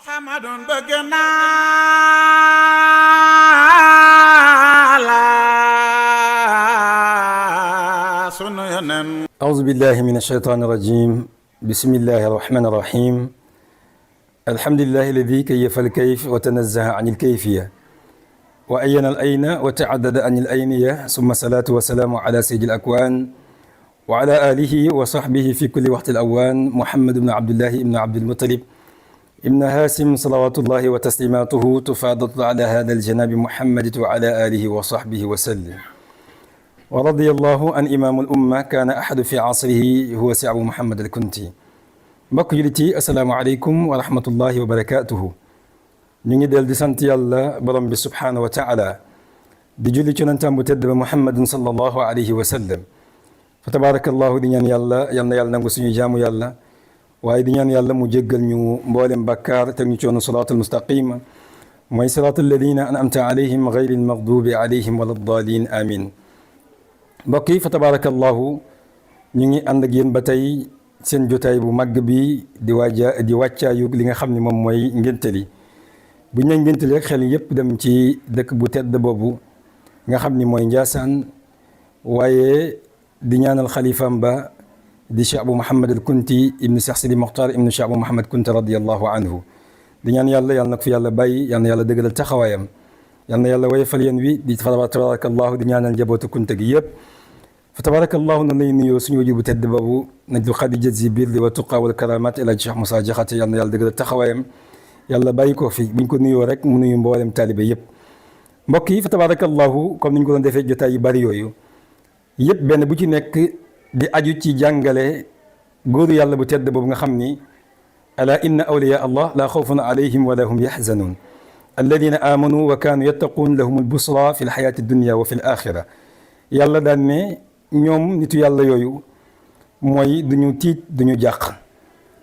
Muhammadun bëgg naa la sunu yonen. أعوذ بالله من الشيطان الرجيم بسم الله الرحمن الرحيم الحمد لله الذي كيف الكيف وتنزه عن الكيفية وأين الأين وتعدد عن الأينية ثم الصلاة والسلام على سيد الأكوان وعلى آله وصحبه في كل وقت الأوان محمد بن عبد الله بن عبد المطلب ابن هاشم صلوات الله وتسليماته تفاضل على هذا الجناب محمد وعلى آله وصحبه وسلم ورضي الله عن إمام الأمة كان أحد في عصره هو سي أبو محمد الكنتي mbokk jullit yi asalaamaaleykum wa rahmatullahi wa barakaatuhu ñu ngi del di sant yàlla borom bi subhaanahu wa taala di julli ci yonentam bu tedd ba muhammadin sallallahu alayhi wa sallam fa tabaarakallahu di ñaan yàlla yal na yàlla nangu suñu jaamu yàlla waaye di ñaan yàlla mu jéggal ñu mboolem bàkkaar teg ñu ci yoonu siraatal mustaqima mooy siraatal ladina an'amta alayhim gayril maghdubi alayhim wala ddaalin amin mbokk yi fa tabaarakallahu ñu ngi ànd ak yéen ba tey seen jotaay bu màgg bi di wàccaayu li nga xam ne moom mooy ngénte li bu ñu nee ngénte li rek xel yépp dem ci dëkk bu tedd boobu nga xam ni mooy Njaasaan waaye di ñaanal xalifaam ba di Cheikh Abou Mouhamed al Kunti ibnu Cheikh Sidi Mokhtar ibnu Cheikh Abou Mouhamed Kunti radiyallahu anhu di ñaan yàlla yàlla na ko fi yàlla bàyyi yàlla na yàlla dëgëral taxawaayam yàlla na yàlla woyofal yéen wi di tabarakallahu di ñaanal njabootu Kunta gi yépp fa tabarakallahu na lay nuyoo suñu wajur bu tedd boobu najlu xadijat zi birri wa tuqa wal karamat El Hadj Cheikh Moussa Diakhaté yàlla na yàlla dëgëral taxawaayam yàlla bàyyi ko fi buñ ko nuyoo rek mu nuyu mboolem taalibe yépp mbokk yi fa tabarakallahu comme ni ñu ko doon defee jotaay yu bari yooyu yépp benn bu ci nekk di aju ci jàngale góoru yàlla bu tedd boobu nga xam ni ala inna awliya allah la xawfun alayhim wala hum yaxzanun alladina amanu wa kaanu yattaquun lahum albusra fi lxayaati dunia wa fi l axira yàlla daan ne ñoom nitu yàlla yooyu mooy duñu tiit duñu jàq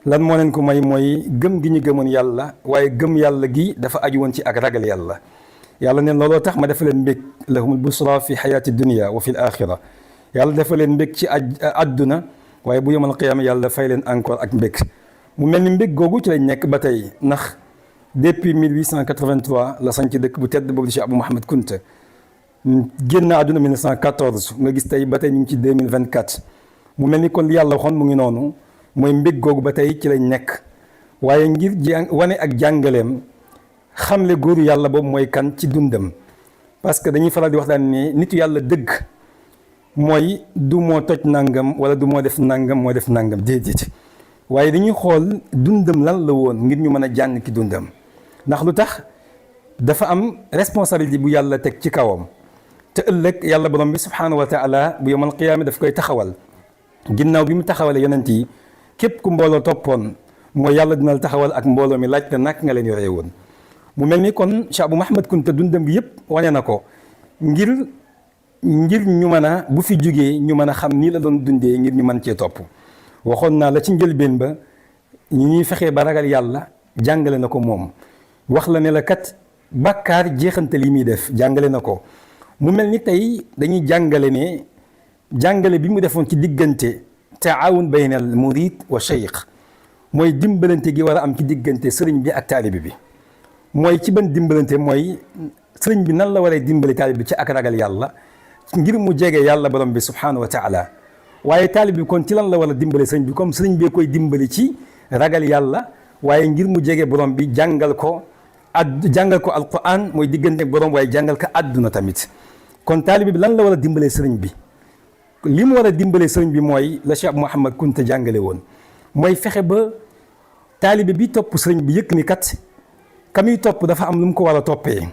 lan moo leen ko may mooy gëm gi ñu gëmoon yàlla waaye gëm yàlla gi dafa aju woon ci ak ragal yàlla yàlla neen looloo tax ma dafa leen mbég lahumul busra fi xayaati dunia wa fi l axira yàlla dafa leen mbég ci àdduna waaye bu yomal qiyaama yàlla fay leen encore ak mbég mu mel ni mbég googu ci lañ nekk ba tey ndax depuis 1883 la sañ ci dëkk bu tedd boobu di Cheikh Abou Mouhamed Kunta génn àdduna 1914 nga gis tey ba tey ñu ngi ci 2024 mu mel ni kon li yàlla waxoon mu ngi noonu mooy mbég googu ba tey ci lañ nekk waaye ngir wane ak jàngaleem xamle góoru yàlla boobu mooy kan ci dundam parce que dañuy faral di wax daan ne nitu yàlla dëgg mooy du moo toj nangam wala du moo def nangam moo def nangam déedéet waaye dañuy xool dundam lan la woon ngir ñu mën a jàng ki dundam ndax lu tax dafa am responsabilité bu yàlla teg ci kawam te ëllëg yàlla borom bi subhaanahu wa taala bu yawmal qiyaama daf koy taxawal ginnaaw bi mu taxawalee yonent yi képp ku mbooloo toppoon mooy yàlla dina la taxawal ak mbooloo mi laaj te nak nga leen yoree woon mu mel ni kon Cheikh Abou Mouhamed Kunta dundam gi yëpp wane na ko ngir ñu mën a bu fi jógee ñu mën a xam nii la doon dundee ngir ñu mën cee topp waxoon naa la ci njëlbeen ba ñi ñuy fexee ba ragal yàlla jàngale na ko moom wax la ne la kat bàkkaar jeexantal yi muy def jàngale na ko mu mel ni tey dañuy jàngale ne jàngale bi mu defoon ci diggante taawun bayna al murid wa cheikh mooy dimbalante gi war a am ci diggante sëriñ bi ak taalibi bi mooy ci ban dimbalante mooy sëriñ bi nan la waree dimbali taalibi bi ci ak ragal yàlla ngir mu jege yàlla borom bi subhaanahu wa taala waaye taalibi bi kon ci lan la war a dimbali sëriñ bi comme sëriñ bee koy dimbali ci ragal yàlla waaye ngir mu jege borom bi jàngal ko alquran mooy diggante ak borom waaye jàngal ko àdduna tamit kon taalibi bi lan la war a dimbalee sëriñ bi li mu war a dimbalee sëriñ bi mooy la Cheikh Mouhamed Kunta jàngale woon mooy fexe ba taalibi bi topp sëriñ bi yëg ni kat ka muy topp dafa am lu mu ko war a toppee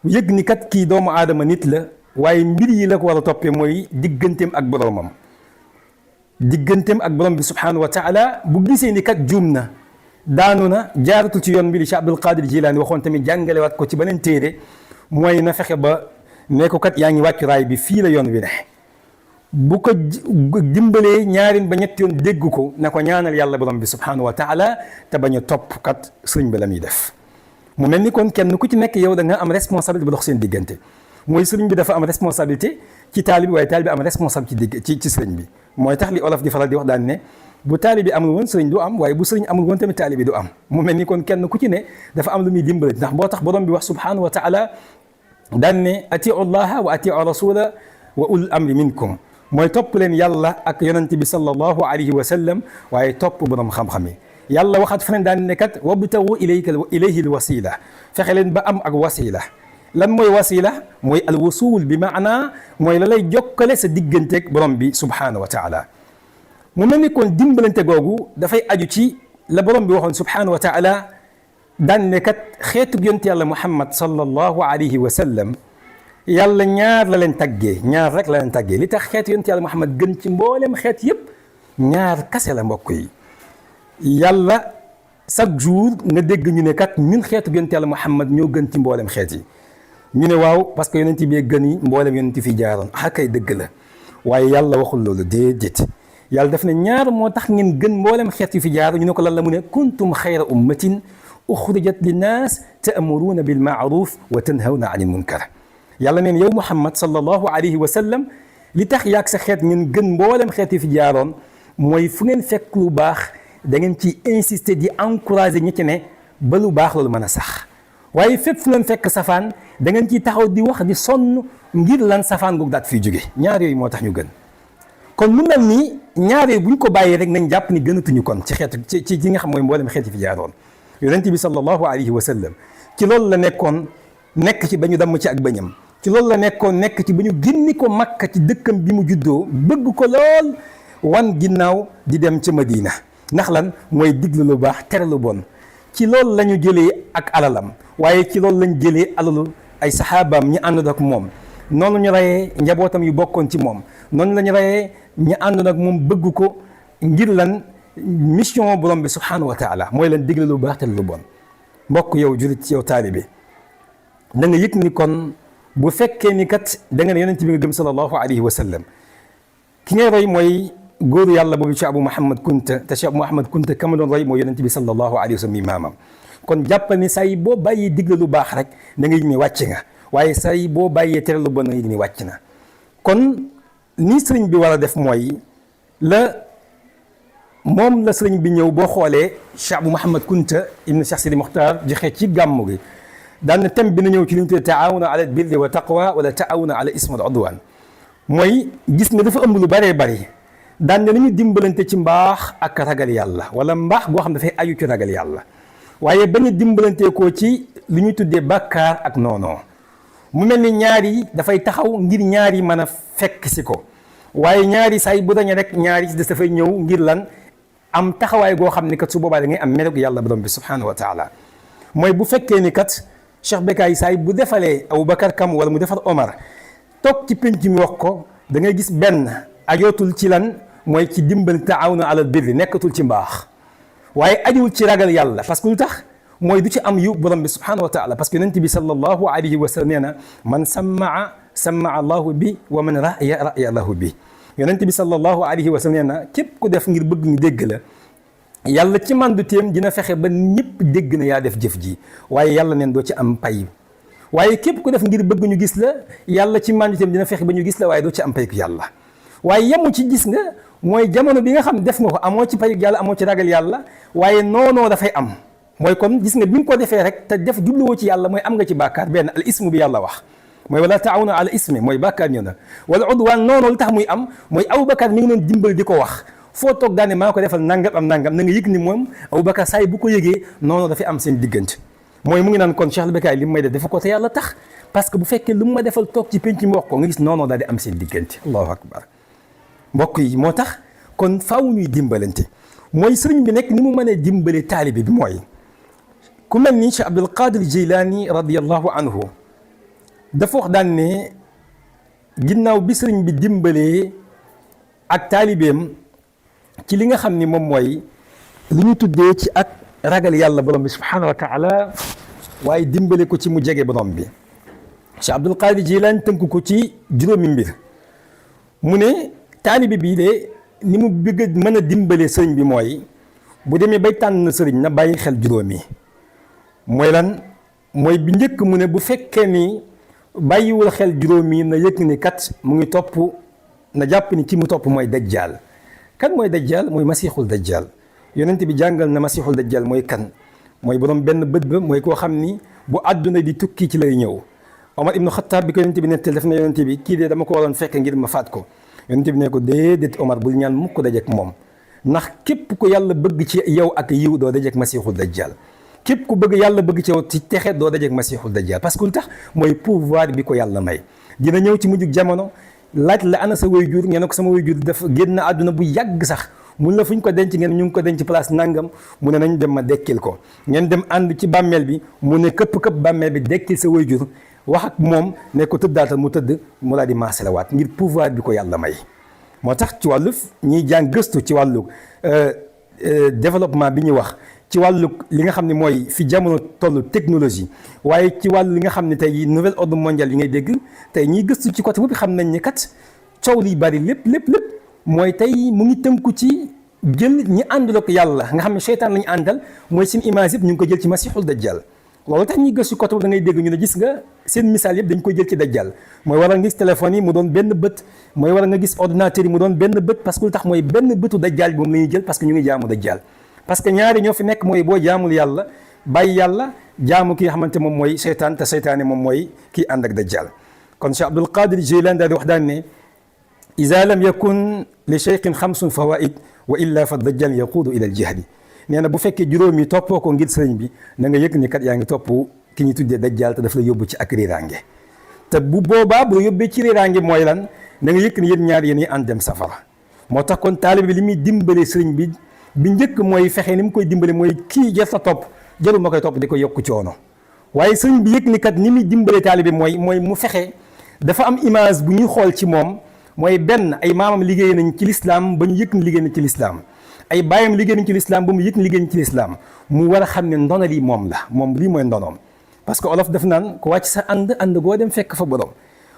yëg ni kat kii doomu aadama nit la waaye mbir yi la ko war a toppee mooy digganteem ak boromam digganteem ak borom bi subhaanahu wa taala bu gisee ni kat juum na daanu na jaaratul ci yoon bi di Cheikh Abdul Qadir Jilaani waxoon tamit jàngalewaat ko ci beneen téere mooy na fexe ba ne ko kat yaa ngi wàccu raay bi fii la yoon wi ne bu ko dimbalee ñaarin ba ñetti yoon dégg ko na ko ñaanal yàlla borom bi subhaanahu wa taala te bañ a topp kat sëriñ ba la muy def mu mel ni kon kenn ku ci nekk yow da nga am responsabilité ba dox seen diggante mooy sëriñ bi dafa am responsabilité ci taalibi waaye taalibi am responsabilité ci sëriñ bi mooy tax li olof di faral di wax daan ne bu taalibi amul woon sëriñ du am waaye bu sëriñ amul woon tamit taalibi du am mu mel ni kon kenn ku ci ne dafa am lu muy dimbali ndax boo tax borom bi wax subhanahu wa taala daan ne atiu llaha wa atiu rasula wa ulul amri minkum mooy topp leen yàlla ak yonente bi sallallahu alayhi wa sallam waaye topp borom xam-xam yi yàlla waxaat feneen daan ne kat wabtagu ilayhi alwasila fexe leen ba am ak wasila lan mooy wasila mooy alwusul bi maana mooy la lay jokkale sa digganteeg borom bi subhanahu wa taala mu mel ni kon dimbalante googu dafay aju ci la borom bi waxoon subhanahu wa taala daan ne kat xeetu yonent yàlla muhammad sallallahu alayhi wa sallam yàlla ñaar la leen taggee ñaar rek la leen taggee li tax xeetu yonent yàlla muhammad gën ci mboolem xeet yëpp ñaar kase la mbokk yi yàlla chaque jour nga dégg ñu ne kat ñun xeetu yonent yàlla muhammad ñoo gën ci mboolem xeet yi ñu ne waaw parce que yonent bi gën yi mboolem yonent fi jaaroon kay dëgg la waaye yàlla waxul loolu déedéet yàlla daf ne ñaar moo tax ngeen gën mboolem xeet yu fi jaar ñu ne ko lan la mu ne kuntum xayra ummatin uxrijat linnaas ta'muruuna bil ma'ruf wa tanhawna anil munkar yàlla neen yow muhammad sallallahu alayhi wa sallam li tax yaag sa xeet ngeen gën mboolem xeet yu fi jaaroon mooy fu ngeen fekk lu baax da ngeen ci insister di encourager ñi ci ne ba lu baax loolu mën a sax waaye fépp fu ngeen fekk safaan da ngeen ciy taxaw di wax di sonn ngir lan safaan googu daat fiy jóge ñaar yooyu moo tax ñu gën kon lu mel ni ñaar yooyu bu ñu ko bàyyee rek nañ jàpp ni gënatuñu kon ci xeetu ci nga xam mooy mboolem xeet yi fi jaaroon yonent bi sallallahu alayhi wa sallam ci loolu la nekkoon nekk ci ba ñu damm ci ak bañam ci loolu la nekkoon nekk ci ba ñu génni ko Makka ci dëkkam bi mu juddoo bëgg ko lool wan ginnaaw di dem ca Madina ndax lan mooy digle lu baax tere lu bon ci loolu la ñu jëlee ak alalam waaye ci loolu lañ jëlee alalu ay saxaabaam ñi àndoon ak moom noonu ñu reyee njabootam yu bokkoon ci moom noonu la ñu reyee ñi àndoon ak moom bëgg ko ngir lan mission borom bi subhanahu wa taala mooy lan digle lu baax tere lu bon mbokk yow julit yow taalibe da nga yëg ni kon bu fekkee ni kat da nga ne yonent bi nga gëm sallallahu alayhi wa sallam ki ngay roy mooy góoru yàlla boobu Cheikh Abou Mouhamed Kunta te Cheikh Abou Mouhamed Kunta kama doon roy mooy yonent bi sallallahu alayhi wa sallam mi maamam kon jàppal ni saa yi boo bàyyee digle lu baax rek da nga yëg ni wàcc nga waaye saa yi boo bàyyee tere lu bon da nga yëg ni wàcc na kon ni sëriñ bi war a def mooy moom la sëriñ bi ñëw boo xoolee Cheikh Abou Mouhamed Kunta ibn Cheikh Sidi Mokhtar joxe ci gàmmu gi daan na thème bi na ñëw ci li ñu tuddee taawuna ala birri wa taqwa wala taawuna ala ismi wal udwan mooy gis nga dafa ëmb lu bëree bëri daan ne nañu dimbalante ci mbaax ak ragal yàlla wala mbaax goo xam dafay aju ci ragal yàlla waaye bañ a dimbalante koo ci li ñuy tuddee bàkkaar ak noonoo mu mel ni ñaar yi dafay taxaw ngir ñaar yi mën a fekk si ko waaye ñaari say bu dañu rek ñaari si des dafay ñëw ngir lan am taxawaay goo xam ni kat su boobaa da ngay am melog yàlla borom bi subhanahu wa taala mooy bu fekkee ni kat Cheikh Bécaye saay bu defalee Aboubacar Kam wala mu defar Omar toog ci penc mi wax ko da ngay gis benn ajootul ci lan mooy ci dimbali taawuna alal birri nekkatul ci mbaax waaye ajuwul ci ragal yàlla parce que lu tax mooy du ci am yu borom bi subhanahu wa taala parce que yonent bi sallallahu alayhi wa sallam nee na man sammaa allahu bi wa man ra'ya lahu bi yonent bi sallallahu alayhi wa sallam nee na képp ku def ngir bëgg ñu dégg la yàlla ci mandu téem dina fexe ba ñëpp dégg na yaa def jëf ji waaye yàlla neen doo ci am pay waaye képp ku def ngir bëgg ñu gis la yàlla ci mandu téem dina fexe ba ñu gis la waaye doo ci am pay ku yàlla waaye yemu ci gis nga mooy jamono bi nga xam def nga ko amoo ci pay yàlla amoo ci ragal yàlla waaye noonoo dafay am mooy kon gis nga bi nga ko defee rek te def jubluwoo ci yàlla mooy am nga ci bàkkaar benn al ismu bi yàlla wax mooy wala taawuna ala ismi mooy bàkkaar ñëw na wala udwaan noonu lu tax muy am mooy Aboubacar mi ngi doon dimbal di ko wax foo toog daane maa ko defal nangam am nangam na nga yëg ni moom Aboubacar saa yi bu ko yëgee noonu dafay am seen diggante mooy mu ngi naan kon Cheikh Bécaye li mu may def dafa ko te yàlla tax parce que bu fekkee lu mu ma defal toog ci penc mi wax ko nga gis noonu daal di am seen diggante allahu akbar mbokk yi moo tax kon faaw ñuy dimbalante mooy sëriñ bi nekk ni mu mënee dimbale taalibe bi mooy ku mel ni Cheikh Abdul Qadir Jilani radiyallahu anhu dafa wax daan ne ginnaaw bi sëriñ bi dimbalee ak taalibeem ci li nga xam ni moom mooy li ñu tuddee ci ak ragal yàlla borom bi subhanahu wa taala waaye dimbale ko ci mu jege borom bi Cheikh Abdul Qadir Jilani tënk ko ci juróomi mbir mu ne taalibe bii de ni mu bëgg mën a dimbale sëriñ bi mooy bu demee bay tànn sëriñ na bàyyi xel juróomi mooy lan mooy bi njëkk mu ne bu fekkee ni bàyyiwul xel juróom yi na yëg ni kat mu ngi topp na jàpp ni ki mu topp mooy dajjal. kan mooy dajjal? mooy masixul dajjal. yonent bi jàngal na masixul dajjal mooy kan. mooy borom benn bët ba, mooy koo xam ni bu àdduna di tukki ci lay ñëw. Omar ibnu Xattaab bi ko yonent bi nettal def na yonent bi kii de dama ko waroon fekk ngir ma faat ko. yonent bi ne ko déedéet Omar bul ñaan mukk dajeek moom, ndax képp ku yàlla bëgg ci yow ak yiw doo dajeek masixul dajjal. képp ku bëgg yàlla bëgg ci yow ci texe doo dajeek masixul dajjal. parce que lu tax mooy pouvoir bi ko yàlla may. dina ñëw ci mujjug jamono laaj la ana sa waajur, ngeen ne ko sama waajur dafa génn àdduna bu yàgg sax. mun la fu ñu ko denc, ngeen ñu ngi ko denc place nangam, mu ne nañ dem ma dekkil ko. ngeen dem ànd ci bàmmeel bi, mu ne këpp bàmmeel bi dekkil sa waajur, wax ak moom ne ko tëddaatal mu tëdd, mu laa di maasalawaat ngir pouvoir bi ko yàlla may. moo tax ci wàllu ñiy jàng gëstu ci wàllu développement bi ñuy wax, ci wàllu li nga xam ne mooy fi jamono tollu technologie, waaye ci wàllu li nga xam ne tey nouvel ordre mondial yi ngay dégg, tey ñiy gëstu ci côté boobu xam nañ ni kat coow liy bari lépp mooy tey mu ngi tënku ci jël ñi àndal ak yàlla nga xam ne seytaan lañu àndal, mooy seen image yëpp ñu ngi ko jël ci masixul dajjal. loolu tax ñuy gëstu côté boobu da ngay dégg ñu ne gis nga seen misaal yëpp dañ koy jël ci dajjal. mooy waral nga gis téléphone yi mu doon benn bët, mooy waral nga gis ordinateur yi mu doon benn bët, parce que lu tax mooy benn bëtu dajjal bi moom la ñuy jël parce que ñu ngi jaamu dajjal. parce que ñaari ñoo fi nekk, mooy boo jaamul yàlla bàyyi yàlla, jaamu ki nga xamante moom mooy seytaan, te seytaane moom mooy kii ànd ak dajjal. kon Cheikh Abdul Qadir Jilani daal di wax daan ne iza lam yakun li cheikhin xamsun fawaid wa illa fa dajjal yaquudu ila al jahli. nee na bu fekkee juróom yi toppoo ko ngir sëriñ bi, na nga yëg ni kat yaa ngi topp ki ñu tuddee dajjal, te daf la yóbbu ci ak riiraange. te bu boobaa bu la yóbbee ci riiraange mooy lan? na nga yëg ni yéen ñaar yéen ànd dem safara. moo tax kon taalibe bi li muy dimbale sëriñ bi njëkk mooy fexe ni mu koy dimbale mooy kii jar sa topp, jarul ma koy topp di ko yokk coono. waaye sëriñ bi yëg ni kat ni muy dimbale taalibe mooy mu fexe dafa am image bu ñuy xool ci moom, mooy benn ay maamam liggéey nañ ci lislaam ba ñu yëg ni liggéey nañ ci lislaam, ay baayam liggéey nañ ci lislaam ba mu yëg ni liggéey nañ ci lislaam, mu war a xam ne ndono lii moom la, moom lii mooy ndonoom. parce que olof def naan ko wàcc sa ànd goo dem fekk fa borom.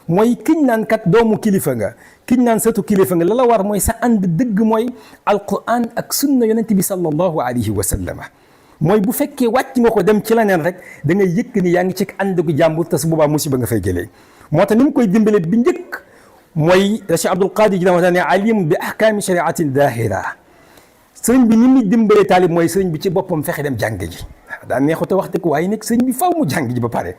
mooy kiñ naan kat doomu kilifa nga, kiñ naan sëtu kilifa nga, la la war mooy sa ànd dëgg mooy alquran ak sunna yonent bi sallallahu alayhi wa sallam. mooy bu fekkee wàcc nga ko dem ci leneen rek da ngay yëkk ni yaa ngi ci ànd gu jàmbur, te su boobaa musiba nga fay jëlee. moo tax ni mu koy dimbale bi njëkk mooy Cheikh Abdul Qadir Jilani wax ne alim bi ahkaami shariatin dahira. sëriñ bi ni muy dimbalee taalib mooy sëriñ bi ci boppam fexe dem jàng ji. daa neexut a wax dëgg waaye nag sëriñ bi faaw mu jàng ji ba pare.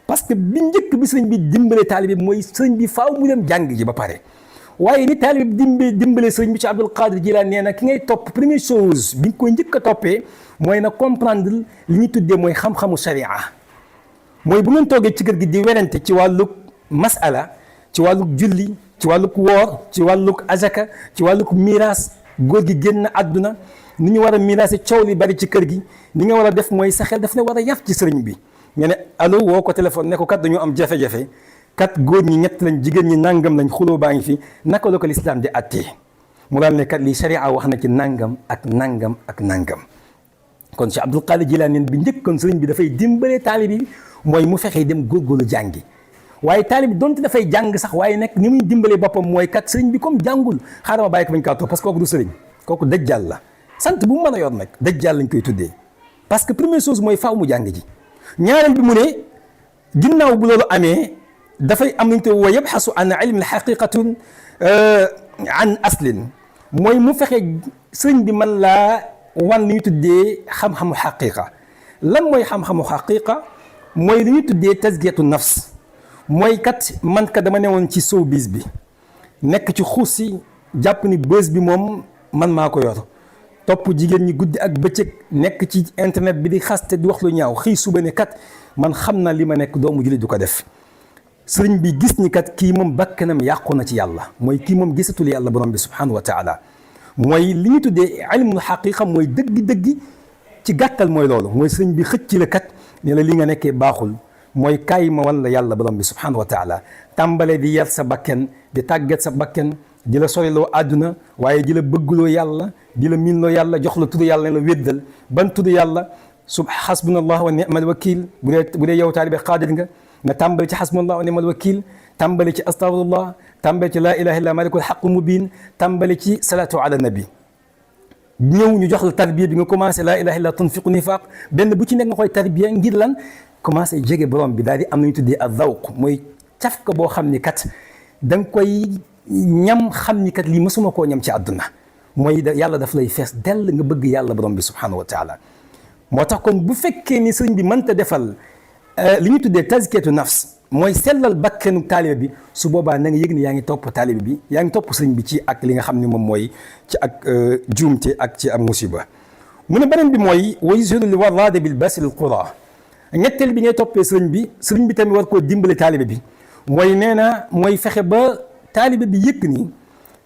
parce que bi njëkk bi sëriñ bi dimbalee taalib bi mooy sëriñ bi faaw mu dem jàng ji ba pare. waaye ni taalib bi dimbalee sëriñ bi ci Abdul Qadir Jilani nee na ki ngay topp première chose bi nga koy njëkk a toppee mooy na comprendre li ñuy tuddee mooy xam-xamu sharia. mooy bu ngeen toogee ci kër gi di werante ci wàllug masala, ci wàllug julli, ci wàllug woor, ci wàllug azaka, ci wàllug miiras, góor gi génn àdduna, ni ñu war a miiraase coow li bari ci kër gi, li nga war a def mooy sa xel daf ne war a yaf ci sëriñ bi. nga ne allo woo ko téléphone ne ko kat dañoo am jafe-jafe, kat góor ñi ñett lañ, jigéen ñi nangam lañ, xuloo baa ngi fi, naka la ko lislaam di attee. mu daal ne kat lii sharia wax na ci nangam ak nangam ak nangam. kon Cheikh Abdul Qadir Jilani bi njëkk kon sëriñ bi dafay dimbalee taalib bi mooy mu fexee dem góorgóorlu jàngi. waaye taalib bi donte dafay jàng sax, waaye nag ni muy dimbalee boppam mooy kat sëriñ bi comme jàngul xaaral ma bàyyi ko bañ kaa topp, parce que kooku du sëriñ, kooku dajjal la. sant bu mu mën a yor nag dajjal lañ koy tuddee, parce que première chose mooy faaw mu jàng ji. ñaareel bi mu ne ginnaaw bu loolu amee dafay am nañ te wa yabxasu an ilmin xaqiqatun an aslin, mooy mu fexe sëriñ bi mën laa wan li ñu tuddee xam-xamu xaqiqa. lan mooy xam-xamu xaqiqa? mooy li ñuy tuddee tazkiyatu nafs. mooy kat man ka dama newoon ci showbiz bi nekk ci xuus si jàpp ni bës bi moom man maa ko yor, topp jigéen ñi guddi ak bëccëg, nekk ci internet bi di xaste di wax lu ñaaw, xëy suba ne kat man xam na li ma nekk doomu jullit du ko def. sëriñ bi gis ni kat kii moom bakkanam yàqu na ci yàlla, mooy kii moom gisatul yàlla borom bi subhanahu wa taala. mooy li ñu tuddee ilmul xaqiqa, mooy dëgg-dëgg ci gàttal mooy loolu. mooy sëriñ bi xëcc la kat ne la li nga nekkee baaxul, mooy kaay ma walla yàlla borom bi subhanahu wa taala. tàmbale di yar sa bakken, di tàggat sa bakken, di la soriloo àdduna, waaye di la bëggloo yàlla, di la miinloo yàlla, jox la tudd yàlla ne la wéddal. ban tudd yàlla? xasbunallah wa ni'mal wakil. bu dee yow taalibe xaadir nga tàmbale ci xasbunallah wa ni'mal wakil, tàmbale ci astaghfirullah, tàmbale ci laa ilaha illa malikul haqqu mubin, tàmbale ci salatu ala nabi. ñëw ñu jox la tarbiya bi nga commencé laa ilaha illa tunfiqu nifaq, benn bu ci nekk nga koy tarbiya ngir lan? commencé jege borom bi, daal di am nañu tuddee ak zawq, mooy caf ko boo xam ni kat da nga koy ñam xam ni kat lii mësuma koo ñam ci àdduna mooy yàlla daf lay fees dell nga bëgg yàlla borom bi subhanahu wa taala. moo tax kon bu fekkee ni sëriñ bi mënta defal li ñu tuddee tazkiyatu nafs mooy sellal bakkanu taalibe bi su boobaa na nga yëg ni yaa ngi topp taalibe bi yaa ngi topp sëriñ bi ci ak li nga xam ne moom mooy ci ak juumte ak ci am musiba. mu ne beneen bi mooy wa yuzhiru li warraade bil basri al qura ñetteel bi ngay toppee sëriñ bi tamit war koo dimbale taalibe bi mooy nee na mooy fexe ba taalibe bi yëg ni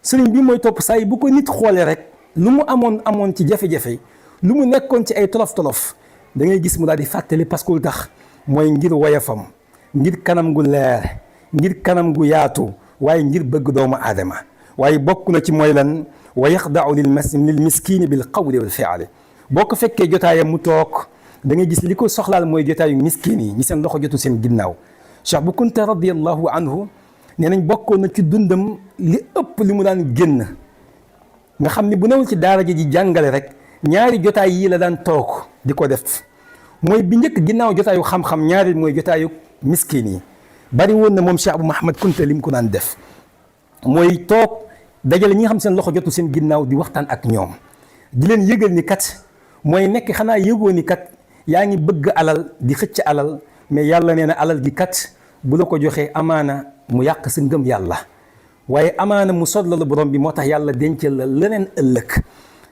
sëriñ bi mooy topp saa yi bu ko nit xoolee rek lu mu amoon ci jafe-jafe lu mu nekkoon ci ay tolof-tolof da ngay gis mu daal di fàttali parce que lu tax mooy ngir woyafam ngir kanam gu leer ngir kanam gu yaatu waaye ngir bëgg doomu aadama waaye bokk na ci mooy lan wa yaxdau lil miskini bil qawli wal fi'li boo ko fekkee jotaayam mu toog da ngay gis li ko soxlaal mooy jotaayu miskin yi ñi seen loxo jotu seen ginnaaw. Cheikh Bou Kounta radiyallahu anhu nee nañ bokkoon na ci dundam li ëpp li mu daan génn nga xam ni bu newul ci daara ji jàngale rek ñaari jotaay yii la daan toog di ko def mooy bi njëkk ginnaaw jotaayu xam-xam ñaari mooy jotaayu miskin yi. bari woon na moom Cheikh Abou Mouhamed Kounta li mu ko daan def mooy toog dajale ñi nga xam seen loxo jotu seen ginnaaw di waxtaan ak ñoom di leen yëgal ni kat mooy nekk xanaa yëgoo ni kat yaa ngi bëgg alal di xëcc alal mais yàlla nee na alal gi kat bu la ko joxee amaana mu yàq sa ngëm yàlla waaye amaana mu sot la borom bi moo tax yàlla dencal la leneen ëllëg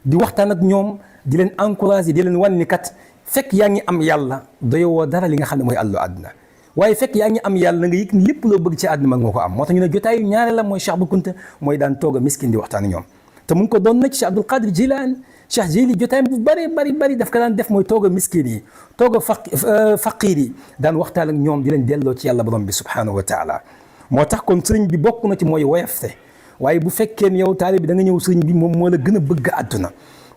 di waxtaan ak ñoom di leen encouragé di leen wan ni kat fekk yaa ngi am yàlla doyowoo dara li nga xam ne mooy àllu àdduna waaye fekk yaa ngi am yàlla nga yëg lépp loo bëgg ci àdduna mag moo ko am moo tax ñu ne jotaayu ñaare la mooy Cheikh Bou Kounta mooy daan toog a miskin di waxtaan ñoom te mu ngi ko doon na ci Cheikh Abdul Qadir Jilaan Cheikh Jili jotaayam bu bari daf ko daan def mooy toog a miskin yi toog a faqiir yi daan waxtaan ak ñoom di leen delloo ci yàlla borom bi subhanahu wa taala moo tax kon sëriñ bi bokk na ci mooy woyafte waaye bu fekkee ne yow taalibe bi da nga ñëw sëriñ bi moom moo la gën a bëgg àdduna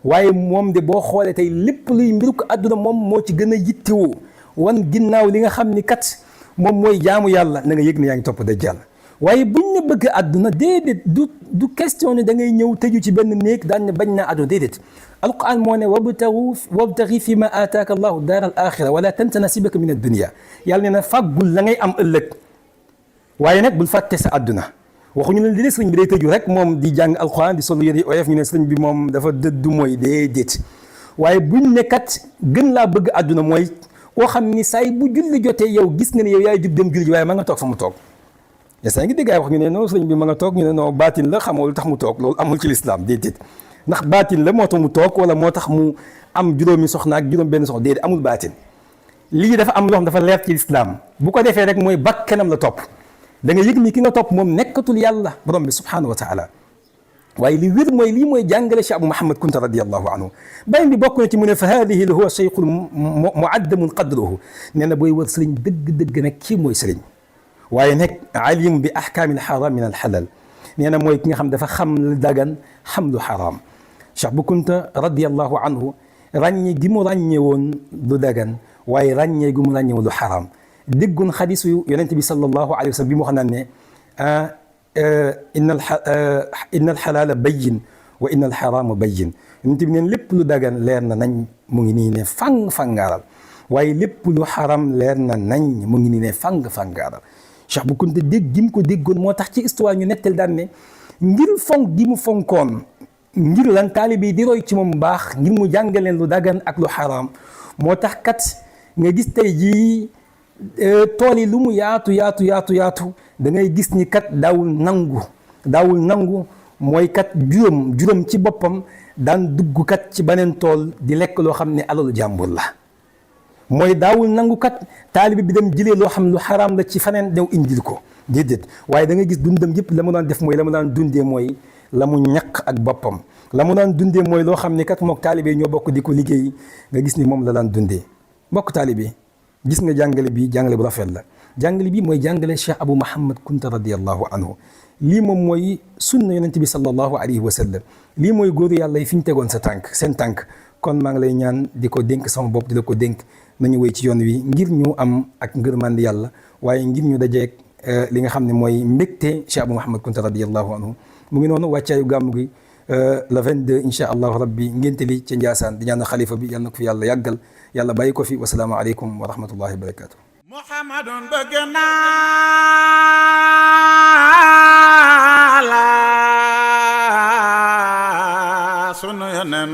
waaye moom de boo xoolee tey lépp luy mbiru ko àdduna moom moo ci gën a yittewoo wan ginnaaw li nga xam ni kat moom mooy jaamu yàlla na nga yëg ne yaa ngi topp dajjal waaye buñ ne bëgg àdduna déedéet du question ne da ngay ñëw tëju ci benn néeg daan ne bañ naa àdduna déedéet alquran moo ne wabtaghi fi ma aataaka allahu daar al axira wala tansa nasibaka min addunia yàlla ne na fàggul la ngay am ëllëg waaye nag bul fàtte sa àdduna waxuñu ne li sëriñ bi day tëju rek moom di jàng alquran di sol yëre oyof ñu ne sëriñ bi moom dafa dëddu mooy déedéet waaye buñ ne kat gën laa bëgg àdduna mooy koo xam ni saa yi bu julli jotee yow gis nga ne yow yaay jug dem julli ji waaye ma nga toog fa mu toog yaa ngi dégg ay wax ñu ne non sëriñ bi ma nga toog ñu ne non baatin la xamoo lu tax mu toog loolu amul ci lislaam déedéet ndax baatin la moo tax mu toog wala moo tax mu am juróomi soxna ak juróom benn soxna déedéet amul baatin lii dafa am loo xam dafa leer ci lislaam bu ko defee rek mooy bakkanam la topp da nga yëg ni ki nga topp moom nekkatul yàlla borom bi subhanahu wa taala waaye li wér mooy lii mooy jàngale Cheikh Abou Mouhamed Kounta radiyallahu anhu beneen bi bokk na ci mu ne fa haadihi huwa cheikhul muaddamun qadruhu nee na booy wër sëriñ dëgg-dëgg nag kii mooy sëriñ waaye nag alim bi ahkaami alxaram min alxalal nee na mooy ki nga xam dafa xam lu dagan xam lu xaraam Cheikh Bou Kounta radiyallahu anhu ràññee gi mu ràññee woon lu dagan waaye ràññee gi mu ràññee woon lu xaraam déggoon xadisu yonent bi sallallahu alayhi wa sallam bi mu wax naan ne inna alxalaala bayyin wa inna alxaraama bayyin yonent bi neen lépp lu dagan leer na nañ mu ngi nii ne fang-fangaaral waaye lépp lu xaram leer na nañ mu ngi nii ne fang-fangaaral Cheikh Bou Kounta dégg gi mu ko déggoon moo tax ci histoire ñu nettal daan ne ngir fonk gi mu fonkoon ngir lan taalibe yi di roy ci moom baax ngir mu jàngaleen lu dagan ak lu xaraam moo tax kat nga gis tey jii tool yi lu mu yaatu da ngay gis ni kat daawul nangu mooy kat juróom ci boppam daan dugg kat ci beneen tool di lekk loo xam ne alalu jàmbur la mooy daawul nangu kat taalibe bi dem jëlee loo xam lu xaraam la ci faneen dew indil ko déedéet waaye da ngay gis dundam yëpp la mu daan def mooy la mu daan dundee mooy la mu ñaq ak boppam la mu daan dundee mooy loo xam ne kat mook taalibe ñoo bokk di ko liggéey nga gis ni moom la daan dundee mbokk taalibe gis nga jàngale bi jàngale bu rafet la jàngale bi mooy jàngale Cheikh Abou Mouhamed Kounta radiyallahu anhu lii moom mooy sunna yonent bi sallallahu alayhi wa sallam lii mooy góoru yàlla yi fi ñu tegoon seen tànk kon maa ngi lay ñaan di ko dénk sama bopp di la ko dénk nañu wéy ci yoon wi ngir ñu am ak ngërmande yàlla waaye ngir ñu dajeek li nga xam ne mooy mbégte Cheikh Abou Mouhamed Kounta radiyallahu anhu mu ngi noonu wàccaayu gàmmu gi le 22 incha allahu rabbi ngénte li ca Njaasaan di ñaan xalifa bi yàlla na ko fi yàlla yàggal yàlla bàyyi ko fi wasalaamu aleykum wa rahmatullahi wa barakatuh muhammadun bëgg naa la sunu yonen